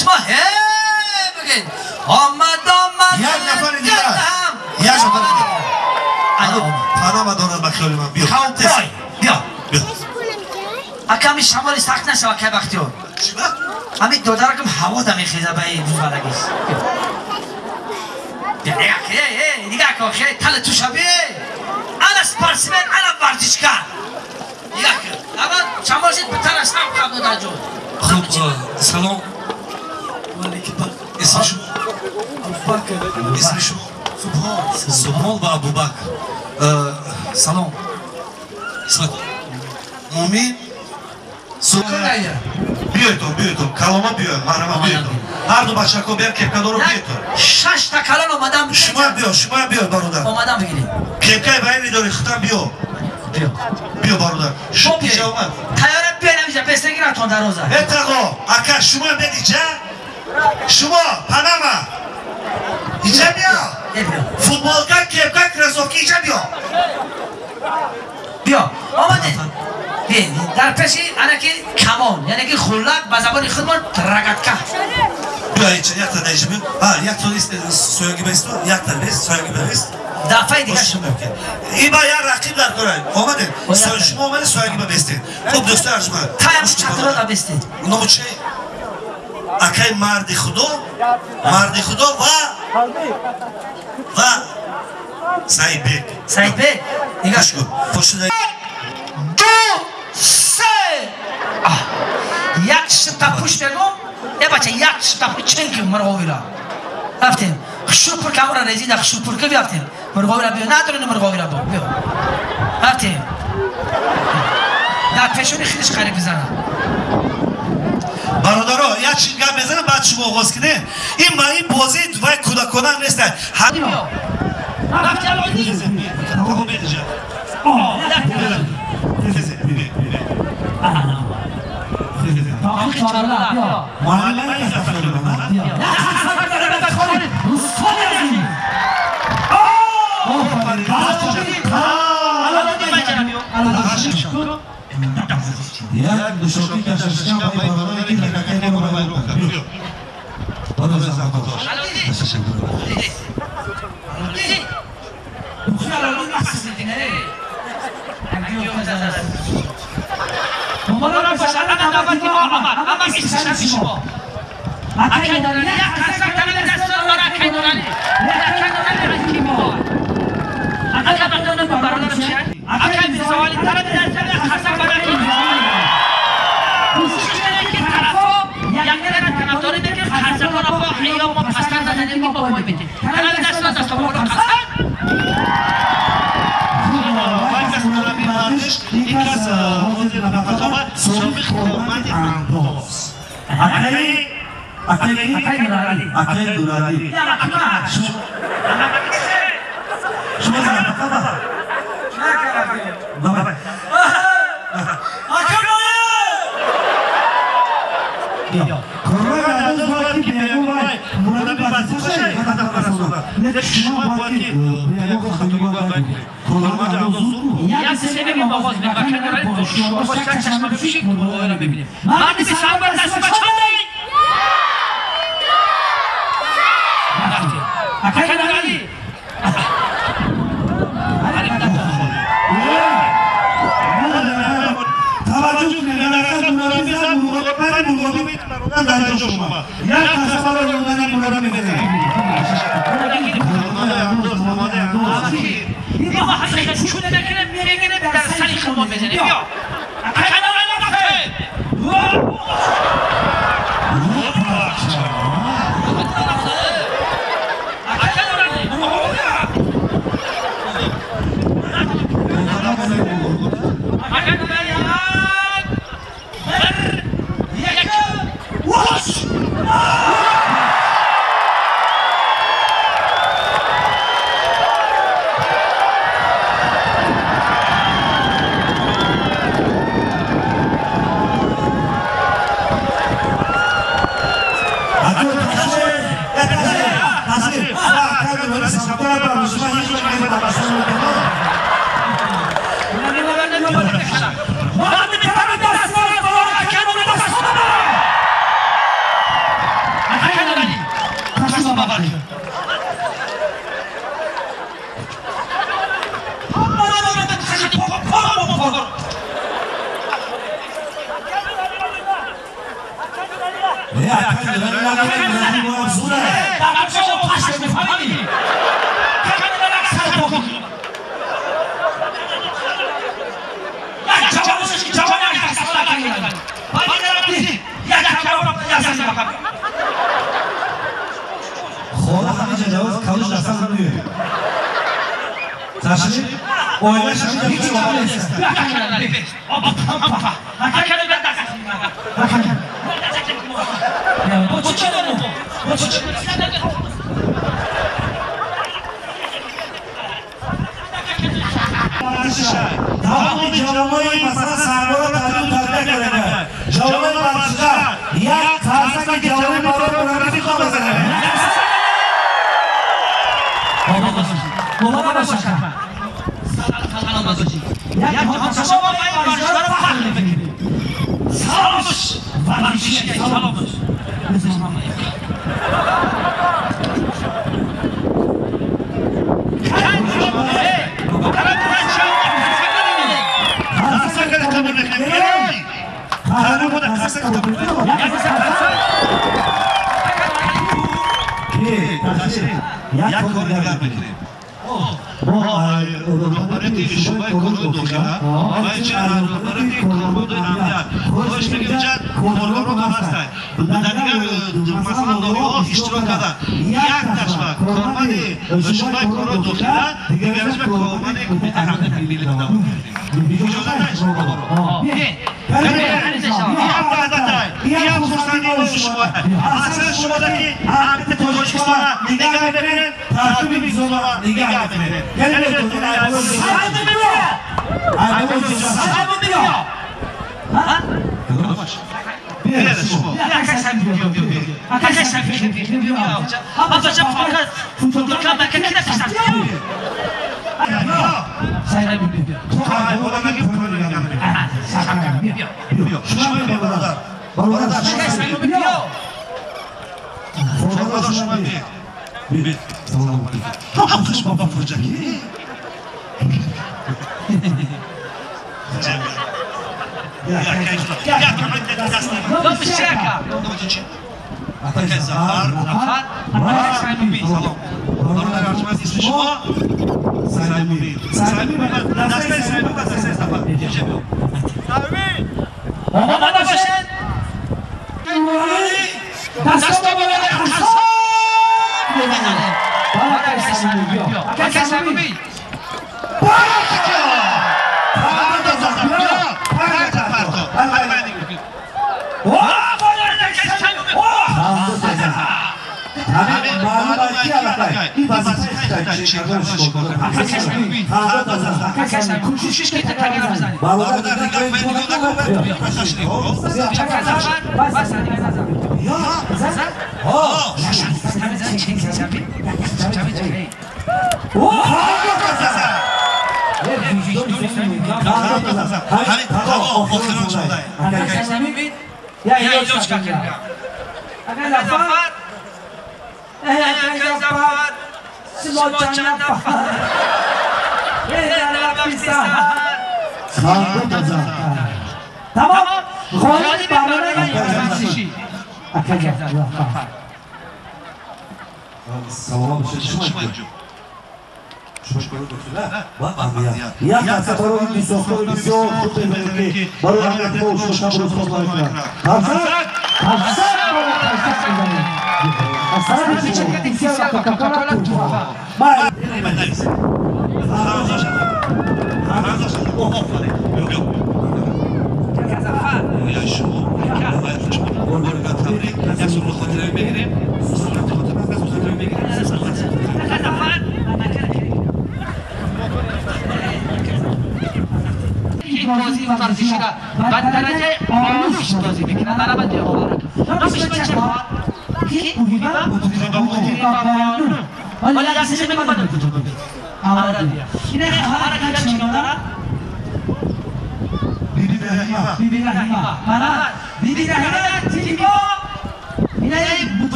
Шумо ҳе бигин. Омад, омад. Як нафари дигар. Як нафари дигар. Панама дорад ба хиёли ман. Биё. Ковбой. Биё. Аками шамоли сахт нашава, акай Бахтиёр. Ҳамин додаракам ҳаво да мехеза ба ин бузбалагис. Нигоҳ кун, хеле тали тушаби. Ана спортсмен, ана варзишкар. Нигоҳ кун. Аввал шамол шид, битараш сам қабл даҷон. Хуб, салом. Исми шумо? Абубакр. Исми шумо? Субҳон. Субҳон ва Абубакр. Салом. Исмат. Мумин. Биёйтон, биёйтон, калома биёй, марҳама биёйтон. Ҳар ду бачако биён, кепкадоро биёйтон. Шашта калон омадам. Шумо биё, шумо биё, бародар. Омадам бигиред. Кепкаи байни дори, худам биё. Биё. Биё, бародар. Шумо иҷа омад. Тайёра биё намиҷа, пестагиратон дароза. Э тағо, ака шумо биёд иҷа? Шумо, Панама. Иҷа биё. Футболка, кепка, кроссовки иҷа биё. Биё. Омадед. Дар пеши анаки камон, яъне ки хуллак ба забони худмон рагатка. Биё иҷа, якта да иҷа биё. А, якта сояги баисто, якта бес, сояги баист. Дафъаи дигар шумо. Иба як рақиб дар кора. Омадед. Шумо омадед, сояги ба бестед. Хуб, дӯстои арҷманд. Таям чатро да бестед. Ному чи? Акай марди худо, марди худо ва Саидбек. Саидбек. Нигоҳ кун. Пошида. 2, 3. Як шита пуш мегум, э бача, як шита ченки мурғовира. Рафтем. Хушур камера резида, хушур ки рафтем. Мурғовира биё, надорӣ мурғовира биё. Рафтем. Дар пешони худаш қариб бизанам. Бародаро, як чиз гап мезанам, баъд шумо оғоз кунед. Ин ма ин бозӣ вай кӯдакона нест. Як душоки кашашкам вай бародаре ки ракакаи моро вайрон кард. Биё. Барои заҳматош. Ташаккур. Муборак бошад, ана навбати мо омад. Ама истишаби шумо. Акай Нуралӣ, як қарсак танами дастон бара Акай Нуралӣ. Акай Нуралӣ аз ки мехоҳад? Акай Бахтиёр бародарам чи? Акай Мирзоалӣ танами дастон як қарсак бара Акай Мирзоалӣ. Кӯшиш кунед ки тарафҳо якдигара тарафдорӣ мекунед, қарсакҳоро бо ҳаё мо пастар назанем ки мо пой медиҳем. Танами дастон дастон боло қарсак. Ин кас ҳозир нафақаба собиқ корманди Андоз. Акай Акай Нуралӣ. Акай Нуралӣ. Шумо нафақаба? Акай Биё. Корманди Андоз бояд ки беягон вай мурабби вазифашай хатар расонад. Лекин шумо бояд ки беягон хатоги бояд вай кунед. Корманди Андоз зуд буд. Як себеби оғоз мекунем. Акай Нуралӣ шумо як чашма бипӯшед, мурғовиро мебинем. Марди бисамбар дасти ба чанд? Акай Нуралӣ. Таваҷҷӯҳ кунед, дар ҳақиқат мурабби зад, мурғоби бародар дар ҷош омад. Як қасабаро ёдани мурабби мезанад. Чуне мекунем, мегирем, дар сари худмон мезанем. Биё. Акай Нуралӣ рафтем. Акай Нуралӣ. Акай Нуралӣ. 1, 2, 3.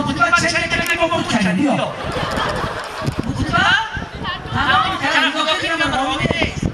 Мутба чанд калима мо буд кардем. Биё. Мутба? Тамоми тарафдорони ман ромест.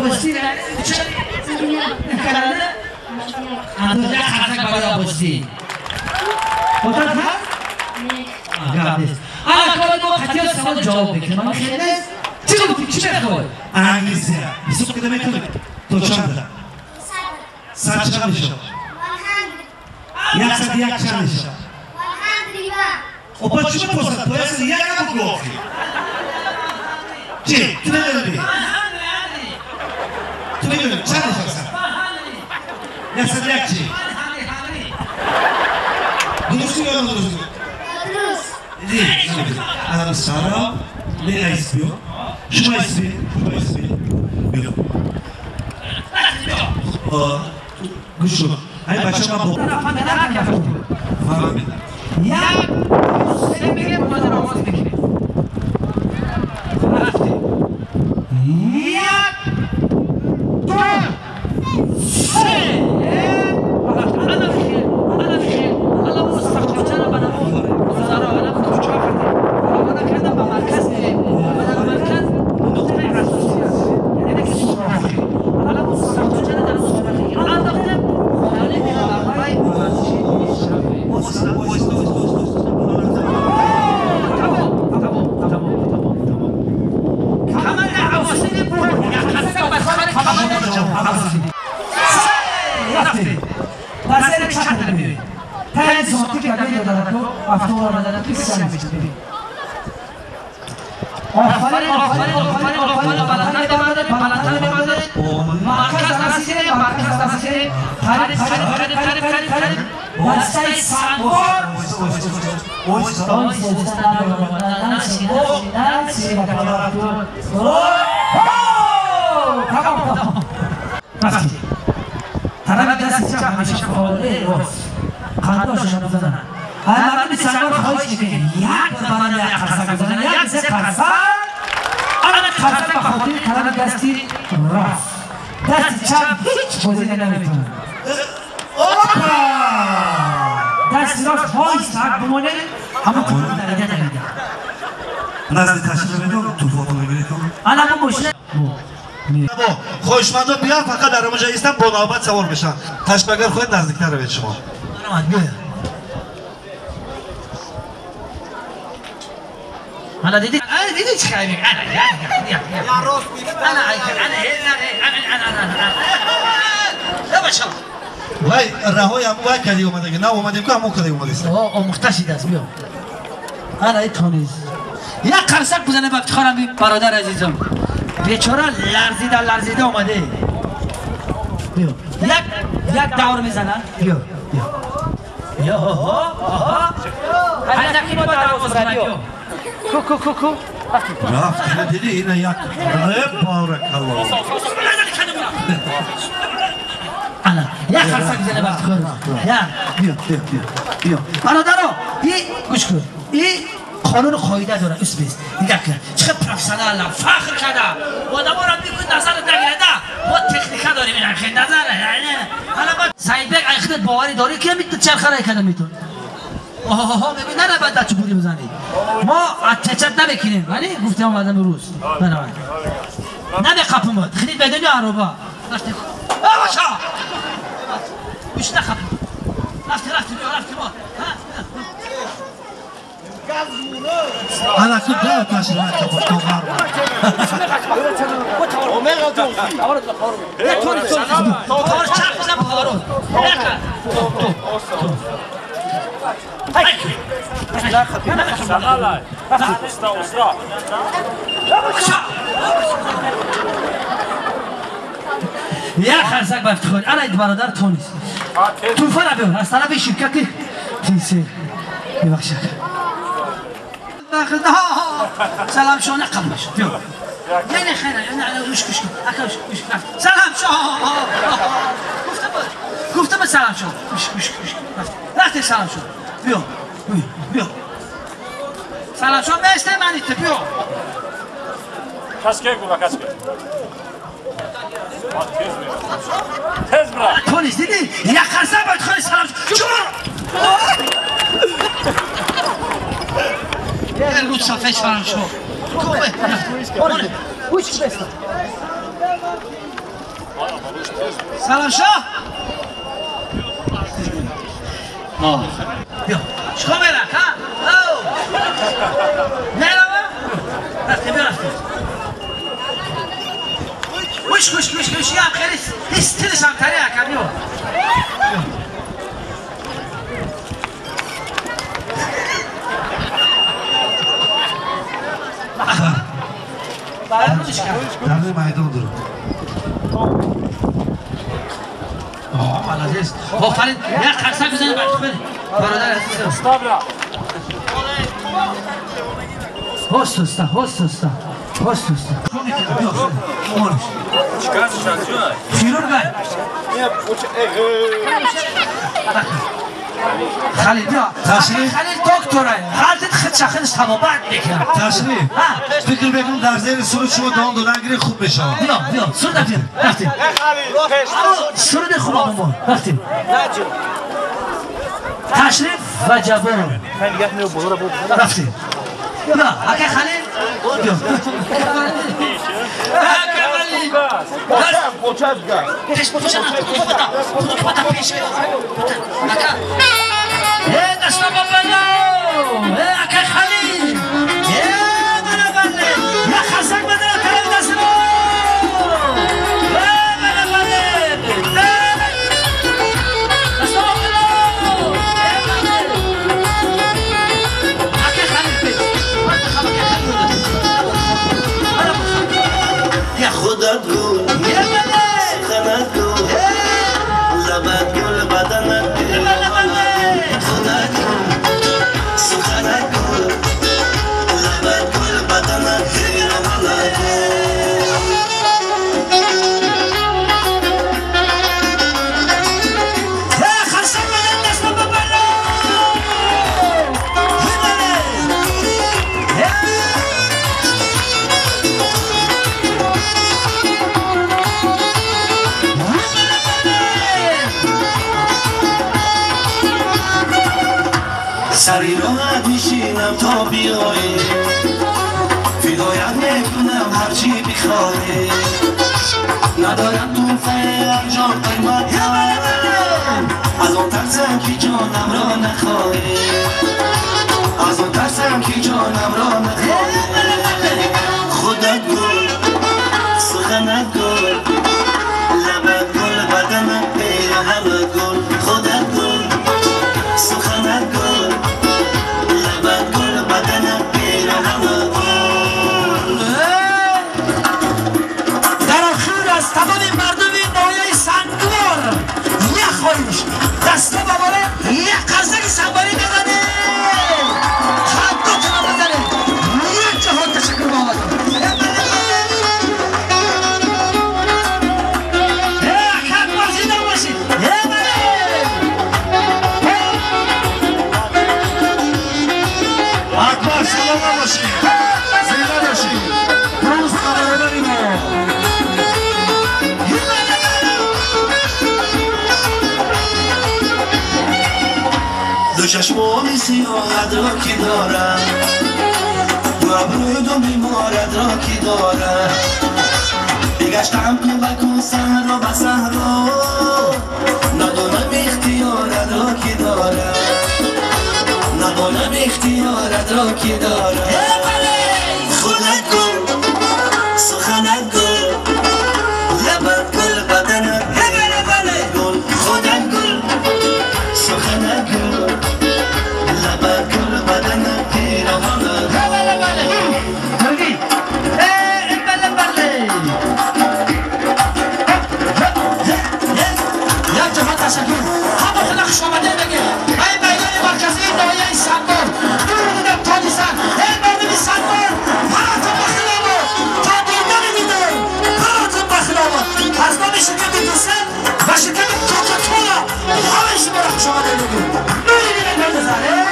Аббосӣ як қарсак барои Аббосӣ. Одат ҳаст? Гап нест. Ана кора мо қатъият савол ҷавоб мекунем. Ман хеле нест. Чӣ гуфтӣ? Чӣ мехоҳӣ? Англисия. Ҳисоб карда метавонӣ? То чанда? 100 чанд мешавад? 101 чанд мешавад? Опа, чӣ мепурсад? То 101 набуд охи. Чӣ? Ту медонӣ? Ту медонӣ? Чанд мешавад? 101 чӣ? Дуруст ё нодуруст? Дуруст. Ана сара, не айсбиё. Шумо айсби, шумо айсби. Биё. Гӯш кун. Ай бача ман бо фаҳмидам. Як, се мегем, бозиро оғоз мекунем. Рафтем. Як, ду, се. Ана хел, ана хел. Ана мустақимчара ба намо. Гузаро, ана кӯча кардем. Равона кардам ба марказ мерем. Ба марказ нуқтаи асосӣ аст. Яъне ки сурохи. Ана мустақимчара дар сурохи андохтем. Ғолиби барномаи варзишӣ мешавем. Тамом, тамом, тамом, тамом, тамом. Камари Аббосини бурд. Як қасам ба камари Аббосини. Рафтем. Дар сари чатр меоем. Панҷ соати ки агар додарако автомобил ки сар мешавад. Офарин, офарин, офарин, офарин. Баландтар мебардорем, баландтар мебардорем. Марказ нарасидем, марказ нарасидем. Қариб, қариб, қариб, қариб, қариб, қариб. Дастаи сангвор. Тарафи дасти чап ҳамеша фаъоле рост. Қандошашон бизананд. Мардуми сангвор хоҳиш мекунем як бор як қарсак бизананд, як се қарсак. Ана қарсак ба хотири тарафи дасти рост. Дасти чап ҳеҷ бозӣ наметавонад. Опа! Дасти рост войстад бимонед, ҳамон қадр дараҷа намедиҳад. Назди ташриф медон, туҳфатон мегиред. Ана мо мошина хоҳишмандо биён, фақат дар ҳамонҷо истан, бо навбат савор мешаванд. Ташриф хоҳед наздиктар равед шумо. Ана дидӣ? Ана дидӣ чӣ хай мекунад? Ана, ана, ана, ана, ана, ана, ана. Бача. Вай раҳои ҳамон вай кади омадаги, на омадем ку ҳамон кади омадест. Омӯхта шидааст, биё. Ана и тонез. Як қарсак бизанем ба ифтихорам бародар азизам. Бечора ларзида ларзида омаде. Биё. Як як давр мезанад. Биё, биё. Биё, оҳо, оҳо. Ҳайдаки мо дарвоз кунад, биё. Ку ку ку ку. Рафт, дидӣ ина як. Баракаллоҳ. Ана, як қарсак бизанем ба ифтихорам. Як, биё, биё, биё. Биё. Бародаро, и гӯш кун. И қонун қоида дорад, ус бист. Нигоҳ кун. Чӣ қадр профессионал, фахр карда. Одаморо мегӯяд назар нагирада. Мо техника дорем, ин хел назар. Ҳала ба Саидбек ай худат боварӣ дорӣ ки ҳамин чархарай карда метавонӣ? Оҳоҳо, мегӯяд на набояд дасту бурӣ бизанӣ. Мо аттачат намекунем, вале гуфтем омадам рӯз. Баравад. Намеқапам. Хеле бедони ароба. Рафтем. Баша! Гӯш нахапам. Рафтем, рафтем, рафтем. Ана ку да ташриф то ғарб. Як қарсак ба ифтихор. Ана бародар тонис. Тӯҳфара биёр аз тарафи ширкати Тисел. Бибахшад. سلام شو نقل باش يعني خير انا وش كش اكوش وش سلام شو گفت به سلام شو وش وش وش رفت سلام شو بیا بیا بیا سلام شو مثل منی تو بیا کسکه گولا کسکه تز برا پلیس دیدی یک خرسه باید خواهی سلام شو رو صفحه سلام شو. سلام شاه. بیا چیکار می‌کنی ها؟ او نه رفتی بیا رفتی. خوش خوش خوش خوش یا خیلی استیلش هم تری اکا بیا. در میدان درو. عزیز آفرین یک قرصک بزنید برادر عزیز هست هست هست هست هست هست خیرور بای خلیل بیا خلیل دکتره غلطت خدش خدش تبابت میکنم تشریف فکر بکنم در زیر سرود شما دان دادن گیره خوب بشه بیا بیا سرود رفتیم رفتیم سرود خوب آمان رفتیم تشریف و جوان رفتیم بیا اکه خلیل بیا اکه خلیل پیش پوچه نه پیش اکه دستا بابا اکه خلیل بله یا خسک بدل طرف دست بله بله دستا بابا اکه خلیل پیش یا خدا گل سخنت گل لبت گل بدنت گل خدا گل سخنت گل لبت گل بدنت گل سری راحت میشینم تا بیایی فدایت میکنم هرچی بخوایی ندارم توفه انجام قیمت از آن ترسم که جانم را نخواهی از آن ترسم که جانم را نخواهی خودت گل سخنت گل لبت گل بدنت پیراهنت گل خودت گل سخنت گل لبت گل بدنت پیراهنت گل. در آخر از تمام مردم ناحیه سنگوار یک خواهش دسته باباره یک قرصک سنگواری بزنه حتی بزنه یک جهان تشکر بابا. دو چشمان سیاهت را که دارم دو ابروی دو بیمارت را که دارم بگشتم تو بکن صحرا به صحرا ندانم اختیارت را که دارم ندانم اختیارت را که دارم خودت گل سخنت گل لبت گل بدنت گل خودت گل سخنت گل لبت گل بدنت پیراهنت بله بله بله بله یک جهان تشکر همه خوش آمده بگه ای میدان مرکزی ناحیه سنگار دور بودم تا دیسن ای مردم سنگار براتون بخیر آباد تا دیدن دیدار براتون بخیر آباد از نام شرکت دوسن و شرکت کوکاکولا همه شما را خوش آمده بگه نوری دیدن بزنه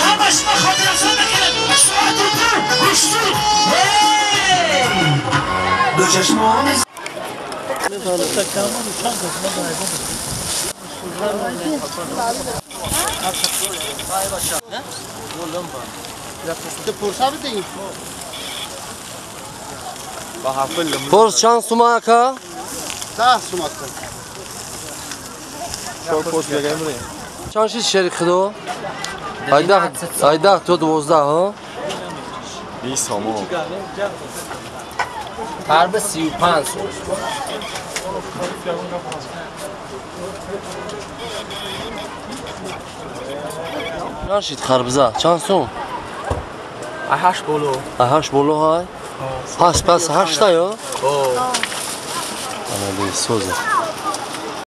همه شما خاطر افزار نکنید ساعت دو گوشتو دو چشمان Порс чанд сума ака? 10 сума. Чанд шид шери худо? Айдах то 12 ҳа? 20 сомон. Қарби 35 сом. Чанд шид харбиза? Чанд сум? 8 боло. 8 боло ҳай? Пас 8 та ё? Ана бе соза.